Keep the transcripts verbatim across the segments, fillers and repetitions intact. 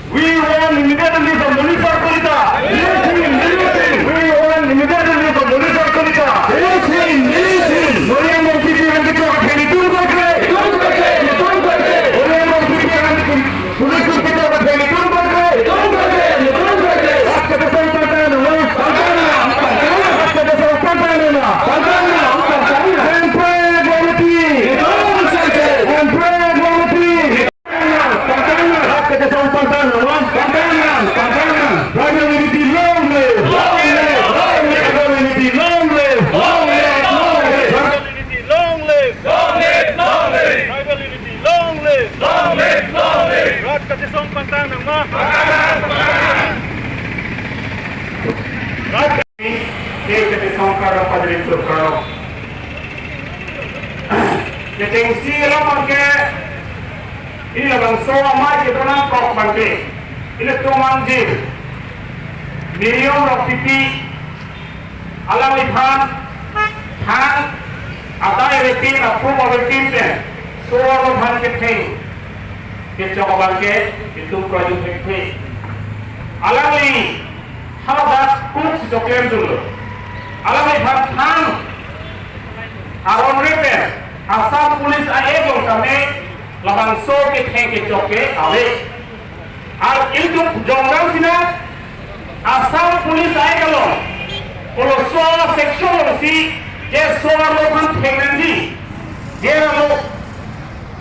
We want immediately for Monisar Kalita. We want immediately for Monisar Kalita. Mariam Rongpipi aphan kechok atheng itum kok kre. Mariam Rongpipi aphan police kechok atheng itum kok kre. Rat kachesong pangtang nang ma. Rat kachesong pangtang nang ma. Unfair quality. Unfair quality. Rat kachesong pangtang nang ma. Tribal unity long live. Long live. Long live. Tribal unity long live. Long live. Long live. Tribal unity long live. Long live. Long live. Long live. Tribal unity long live. Long live. Long live. Rat kachesong pangtang nang ma. Rat Ke kete songkar padri tukar. Kechengsi lo abangke, ili labangso amei kedo nangkok abangke, ilitum angjir Mariam Rongpipi alangliphan thang adai avetin, aphu avetin pen so-arlo aphan ketheng kechok abangke itum prajut thekthe. Alangli haladak kuk si choklem dunlo. Alangliphan thang aron re pen Assam Police a-act along tame labangso ketheng kechok ke ave. Ar ilitum jongdam sina Assam Police a-act along koloso section alongsi je so-arlo aphan theng nangji, je arlo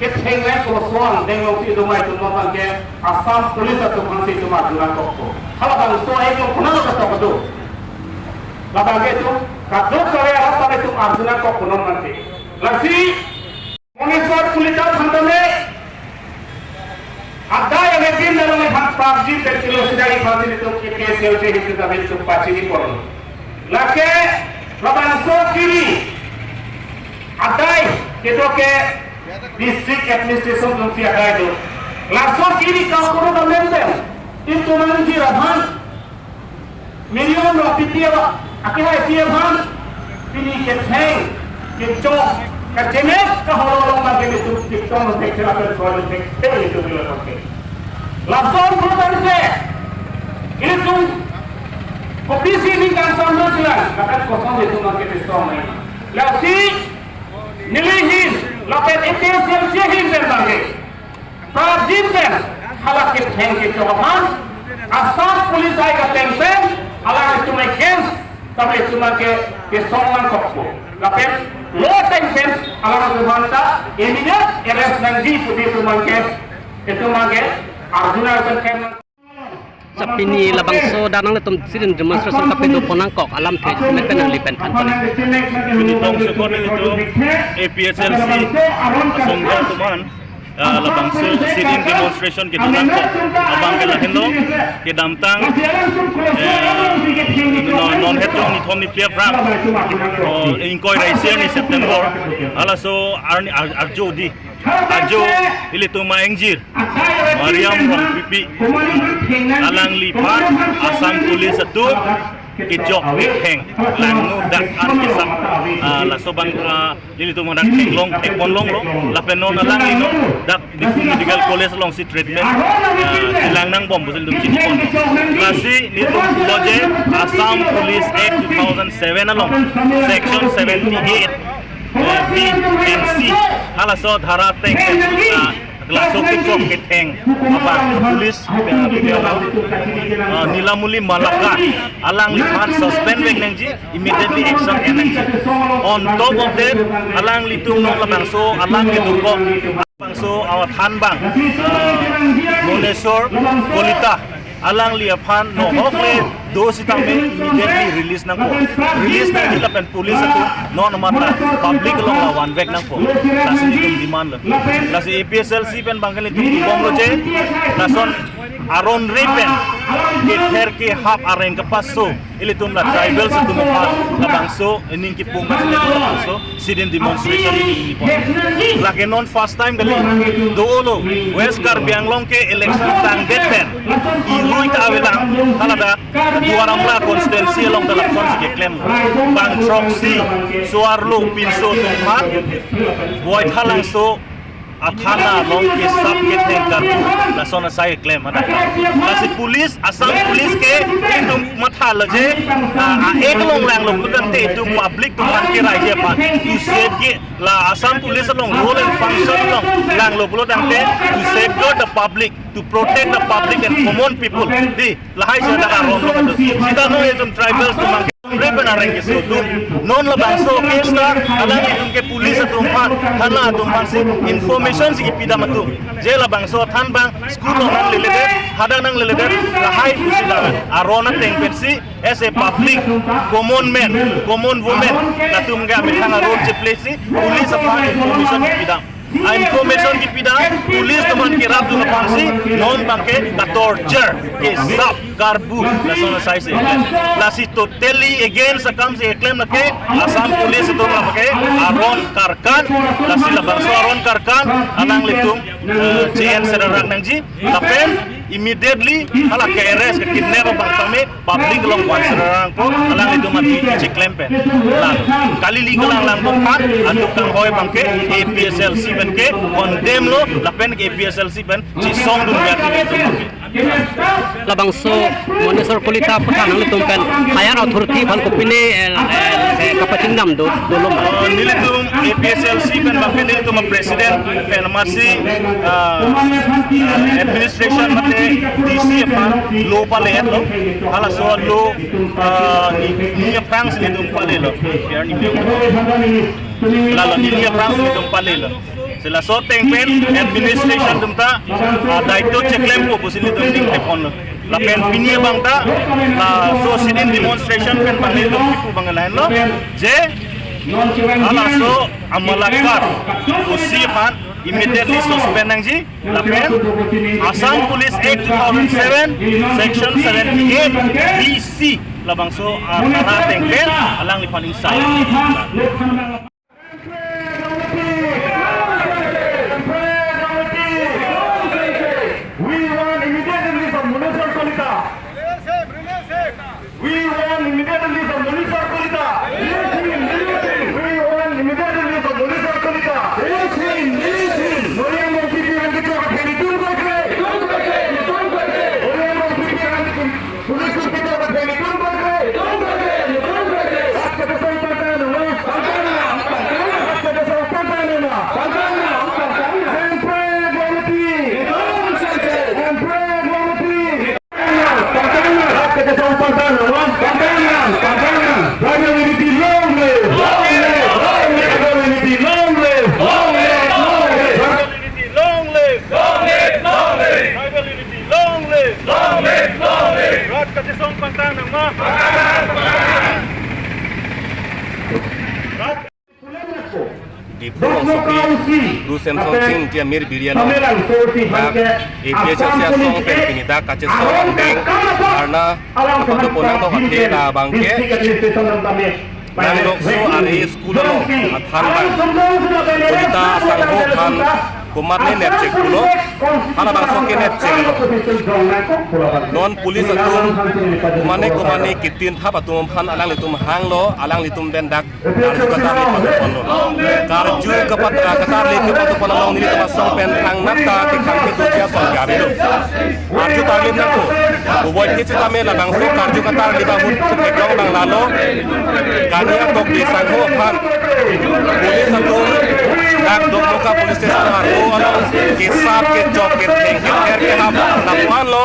ketheng nang koloso angdeng alongsi do ma itum abangke Assam Police atum aphansi itum arju nangkokpo. Halabangso a-act along konatlo ketok kedo? Labangke itum kadokave arat tame itum arju nangkokpo non mante. Lasi Monisar Kalita aphan tame adai avetin alangliphan prapjin pen kelo sida aphansi itum A P H L C ahin tame itum pachini pon. Lake labangso kiri adai kedo ke district administration atumsi adai do. Laso kiri akam kuru amen pen itum angjir aphan Mariam Rongpipi ava, akehaipi aphan pini ketheng kechok kachenek kaholo along abangke itum kithom thekthela pen koi thekthela itum lo thekthela. Lason pulotangte itum kopisi ning kangsam lo silang, lapen koson itum abangke disong nai. Lasi neli ahin lapen A P H L C ahin pen abangke prapjin pen hala ketheng kechok aphan Assam Police a-act ateng pen hala itum against tame itum abangke kesong nangkokpo. Lapen law ateng pen hala itum aphanta immediate arrest nangji pu itum abangke, itum abangke arju nang pen pen nang. Sa pini labangso dak nanglitum sit-in demonstration kapado pon nangkok alamthe isi pen nangli pen than pon. Pini tong sukon nelitum A P H L C asong atum aphan, ah, labangso sit-in demonstration kedo nangkok abangke lahenlo, kedamtang, eh, non, non het jong nithom niphli aphrang, oh, ingkoi ra isi arni September, halaso arni ar-, arjo di, ajo ilitum angjir Mariam Rongpipi alangliphan Assam Police atum kechok ketheng langno dak an kesap, ah, laso abang, ah, ilitum dak theklong, thekpon longlo, lapen non alangli non dak Diphu Medical College alongsi treatment, ah, chelang nangbom pusi ilitum chini pon. Lasi nelitum pulo je Assam Police Act two thousand seven along Section seventy-eight, eh, B and C, halaso dhara ateng pen, ah, laso kechok ketheng abang police, eh, eh, Nilamuli Malaka alangliphan suspend vek nangji, immediately action en nangji. On top of that, alanglitum non labangso alang kedokok bangso awa than abang, eh, Monesor Kalita, alangli aphan nohok le do sitame immediately release nangpo. Release nangji lapen police atum non mata public along la vanvek nangpo. Lasi itum demand lo. Lasi A P H L C pen abangke ilitum bomlo je, lason aron re pen kether kehap areng kepaso ilitum la tribal atum aphan labangso ining kipung bas ilitum labangso sit-in demonstration neli pon. Lake non first time kali, dolo West Karbi Anglong ke election tangdet pen irui ta avelang, haladak Duar Amla constituency along ta lapuson si keklem, bang throksi so-arlo pinso atum aphan Boithalangso Athana along kesap ketheng karbu lason asai klem hadak. Lasi police, Assam Police ke itum matha lo je, ah, a-act along langlo pulotangte itum public atum aphan kerai je aphan. To save ke la Assam Police along role and function along langlo pulotangte to safeguard the public, to protect the public and common people. Di, lahai je hadak aron lo. Sita no itum tribals atum abang ke. Repen areng keso atum. Non labangso case ta, alanglitum ke police atum aphan, thana atum aphansi information si kipidam atum. Je labangso athan abang, school along nangleledet, hadak nangleledet, lahai pusi dak aron ateng pensi, as a public, common man, common woman, latum ke amethang a-role cheplay si, police aphan information kipidam. A-information kipidam, police atum aphan kerapdun aphansi, non abang ke ka-torture, kesap, karbu, lason asai si. Lasi totally against akam si keklem lake, Assam Police atum lake, aron karkan, lasi labangso aron karkan, alanglitum, eh, J N Serarak nangji, lapen immediately, hala ke-arrest, ke-kidnap abang tame, public along wan serang po, alanglitum ati cheklem pen. Lang, kali li kelang lang po pan, aduk kanghoi abang ke, A P H L C pen ke, condemn lo, lapen ke A P H L C pen, chisongdun ya. Labangso Moneswar Kalita aphuthak nanglitum pen higher authority aphan kopine, eh, eh, eh, kapachingdam do, dolo ma? Oh, nelitum A P H L C pen abang ke nelitum president pen amatsi, ah, ah, administration mate D C aphan lo pale-etlo. Halaso lo, ah, ni, ni aphrangsi nelitum palelo. Biar ni biar. Lalo ni, ni aphrangsi nelitum palelo. Si laso ateng pen administration atum ta, ah, daito cheklempo pusi nelitum ningtep ponlo. Lapen pini abang ta, ah, so sit-in demonstration pen abang nelitum kipu abang lahenlo. Je, halaso a-Malakar O C aphan immediately suspend nangji. Lapen Assam Police Act two thousand seven, Section seventy-eight B C, labangso, ah, thana ateng pen alangliphan ingsai. We want immediate release of Moneswar Kalita. We want immediate release of Moneswar Kalita. We want immediate release of Moneswar Kalita. Moriam Rongpipi aphan kechok atheng itum koi kre. Moriam Rongpipi aphan police atum kechok atheng itum koi kre. Rat kachesong pangtang nang ma? Rat kachesong pangtang nang ma? Hemprek Rongpi. Hemprek Rongpi. Rat kachesong pangtang nang ma? Tribal unity long live! Long live! Long live! Tribal unity long live! Long live! Long live! Tribal unity long live! Long live! Long live! Tribal unity long live! Long live! Long live! Rat kachesong pangtang nang ma? Rat Diphu rongsopi Bru Semson Sing Ingti amir biri along dak A P H L C asong pen pini dak kachesong angdeng dharna kapado pon nangkok athe labang ke nang dokso ari school along athan abang Kalita Sangho aphan komatne nepchek pulo, halabangso ke nepcheklo. Non police atum komatne komatne kitin thap atum aphan alanglitum hanglo, alanglitum pen dak karju katarli pado ponlo. Karju kapat-, ah, katarli pado pon along nelitum asong pen thangnat ta kekhang kedo ason ke avelo. Arju tarlip nangkok. Puvoiphit sitame labangso karju katarli ahut theklong abang lalo. Kania Tokbi Sangho aphan police atum dak Dokmoka police station arlo along kesap kechok ketheng kether kehap lapu-an lo.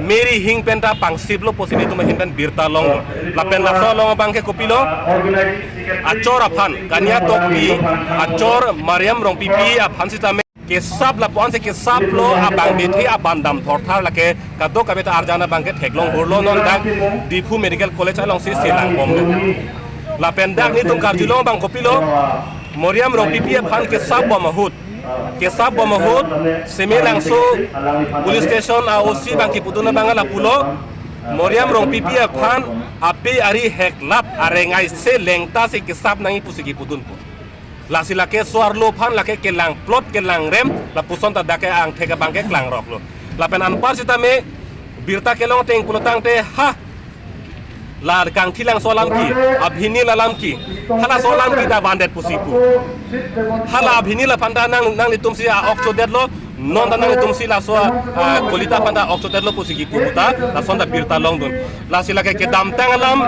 Meri hing pen ta pangsiplo pusi nelitum ahin pen birta longlo. Lapen laso along abang ke kopilo? Achor aphan, Kania Tokbi achor Mariam Rongpipi aphan sitame kesap lapu-an si kesaplo, abang bethe abandam thorthar lake kadokave ta arjan abang ke theklong hurlo, non dak Diphu Medical College alongsi selang bomlo. Lapen dak nelitum karjulong abang kopilo? Mariam Rongpipi aphan kesap bom ahut. Kesap bom ahut, Semelangso police station a-O C abang kipudun abang lapulo, Mariam Rongpipi aphan ape ari heklap arengai se lengta si kesap nangji pusi kipudunpo. Lasi lake so-arlo aphan lake kelangplot kelangrem lapuson ta dak ke angthek abang ke klangroklo. Lapen anpar sitame birta kelong ateng pulotangte ha La Kangthilangso alam ke, abhinil alam ke, halaso alam ke ta vandet pusi pu. Hala abhinil aphan ta nang, nanglitum si a-ok chodetlo, non ta nanglitum si laso, ah, kolita aphan ta ok chodetlo pusi kipu ta, lason ta birta longdun. Lasi lake kedamtang alam,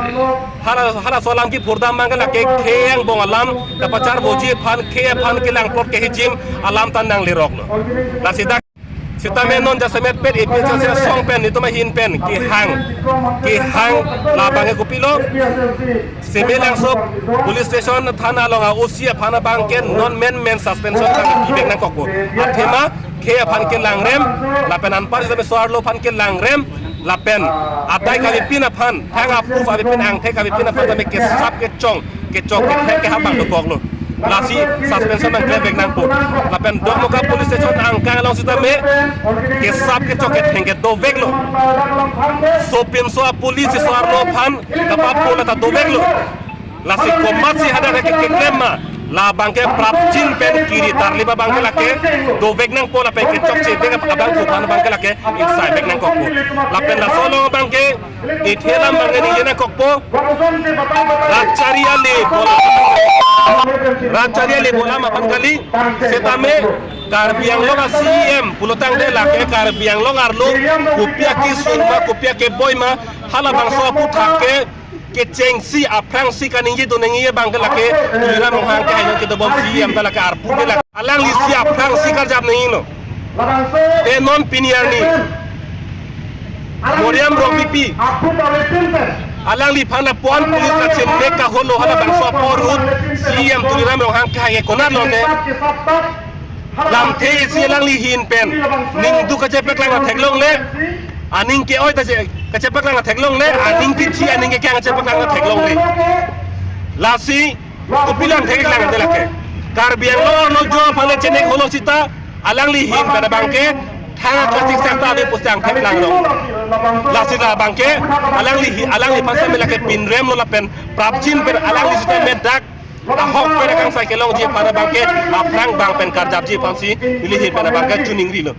hala, halaso alam ke phurdam abangke lake khei angbong alam, kapacharboji aphan, khei aphan kelang plot kehijim alam ta nangleroklo. Lasi dak sitame non jasemet pet A P H L C asong pen, netum ahin pen, kehang, kehang labangke kopilo, Simelangso police station thana along a-O C aphan abangke non menmen suspension abangke pivek nangkokpo. Athema khei aphan kelangrem, lapen anpar sitame so-arlo aphan kelangrem, lapen adai kavepin aphan, thang aphu kavepin, angthek kavepin aphan tame kesap kechong, kechok kethek kehap abang dokoklo. Lasi suspension abang klem vek nangpo. Lapen Dokmoka police station angkang along sitame kesap kechok kethek kedoveklo. Sopinso a-police so-arlo aphan kapapo la ta doveklo. Lasi komatsi hadak ke keklem ma, labangke prapjin pen kiri tarlip abangke lake dovek nangpo lapen kechokche vek abang kopan abangke lake ingsai vek nangkokpo. Lapen laso along abangke ithe alam abangke ningje nangkokpo. Rat chari ale bola. Rat chari ale bola ma aphan kali. Sitame Karbi Anglong a-C E M pulotangte lake Karbi Anglong arlo kopi akesung ma, kopi akeboi ma, halabangso aputhak ke kechengsi aphrangsi kaningje do nangji abangke lake Tuliram Ronghang ke hainon kedobom C E M ta lake arpu ke lake. Alanglisi aphrangsi karjap nangjilo. Te non pini arni Moriam Rongpipi alangliphan lapuan police kachimnek kaholo halabangso apor ahut C E M Tuliram Ronghang ke hai ke konat lote. Lamthe isi alangli ahin pen ningduk kachepaklang theklongle, aning ke-oi ta che-, kachepaklang theklongle, aning kethi, aning kekang kachepaklang theklongle. Lasi kopi lang theklang te lake. Karbi Anglong arlo jo aphan le chenek holo sita, alangli ahin pen abangke thang aklasik sakta ave pusi angthek langrong. Lasi labangke alangli hi-, alangliphan sitame lake pinremlo lapen prapjin pen alangli sitame dak ahok pen akangsai kelongji aphan abangke aphrang bang pen karjapji aphansi neli ahin pen abangke choningrilo.